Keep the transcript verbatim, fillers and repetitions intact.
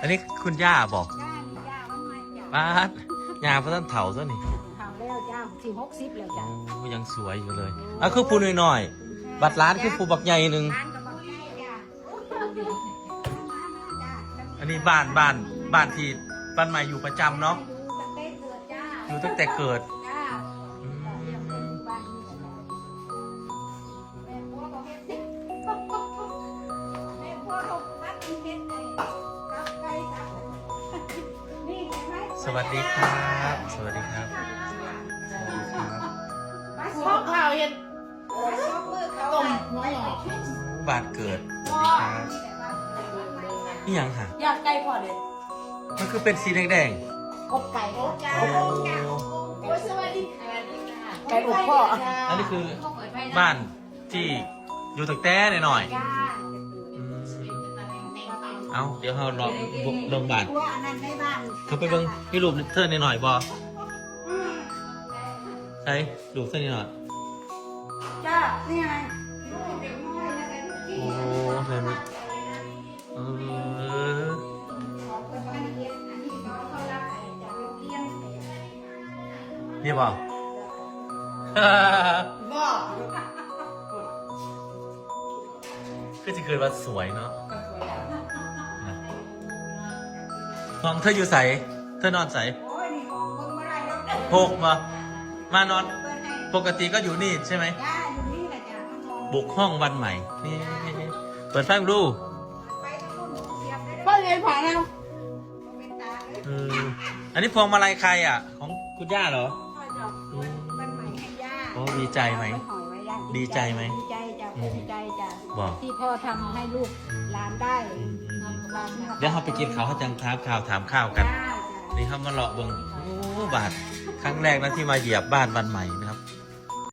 อันนี้คุณย่าบอก ย่านี่ย่าวันใหม่จ้ะ ป้าดย่าพระท่านเฒ่าตัวนี้ เฒ่าแล้วจ้าสี่หกสิบแล้วจ้ะ โอ้ยังสวยอยู่เลยอ่ะคือผู้น้อยๆบัดร้านคือผู้บักใหญ่หนึ่ง ร้านกำลังใหญ่จ้ะ อันนี้บ้านบ้านบ้านที่บ้านใหม่อยู่ประจำเนาะ อยู่ตั้งแต่เกิดจ้า อยู่ตั้งแต่เกิด จ้า อืม เรียกเป็นบ้านนี้จ้ะแม่พ่อเขาเฮ็ดแม่พ่อเขามัดเฮ็ดไอ้กับไก่กับนี่เห็นไหม สวัสดีครับ สวัสดีครับ สวัสดีครับ มาซอกข้าวเห็ด ต้มหัวหอม บ้านเกิด สวัสดีครับนี่ยังหะ อยากไก่พอเด็ด มันคือเป็นสีแดง อบไก่ จ้า ๆโอ้ จ้า ไก่อบพ่อ อันนี้คือบ้านที่อยู่ตั้งแต่หน่อย จ้า ๆอืมเอาเดี๋ยวเราเลาะเบิ่งบ้าน ตัวอันนั้นในบ้าน เขาไปเบิ่งพี่รูปเธอหน่อยๆบอใช่รูปเธอหน่อย จ้านี่ไง โอ้แม่นบ่เออนี่บอ บ่ คือจะเกิดว่าสวยเนาะ ห้องเธออยู่ใสเธอนอนใส โอ้ยนี่มองเบิ่งบ่ได้แล้ว หกบ่มานอน เปิดให้ ปกติก็อยู่นี่ใช่ไหม จ้าอยู่นี่แหละจ้ามันมอง บุกห้องวันใหม่นี่เปิดไฟดู ไปทางนู้นเสียบได้ พ่อเรียนผ่านแล้ว เป็นตาเลย เอออันนี้พวงมาลัยใครอ่ะ ของคุณย่าเหรอ พ่อจะวันใหม่ให้ย่า โอ้ดีใจไหม หอยไว้ย่า ดีใจไหม ดีใจจ้ะภูมิใจจ้ะ บอก ที่พ่อทำให้ลูก อืม หลานได้ อืมอืมอืม หลาน เดี๋ยวเราไปกินเขาวเขาจังถามข่าวถามข่าวกัน จ้าจ้ะ นี่ครับมาเลาะเบิ่งโอ้บาดครั้งแรกนะที่มาเหยียบบ้านวันใหม่นะ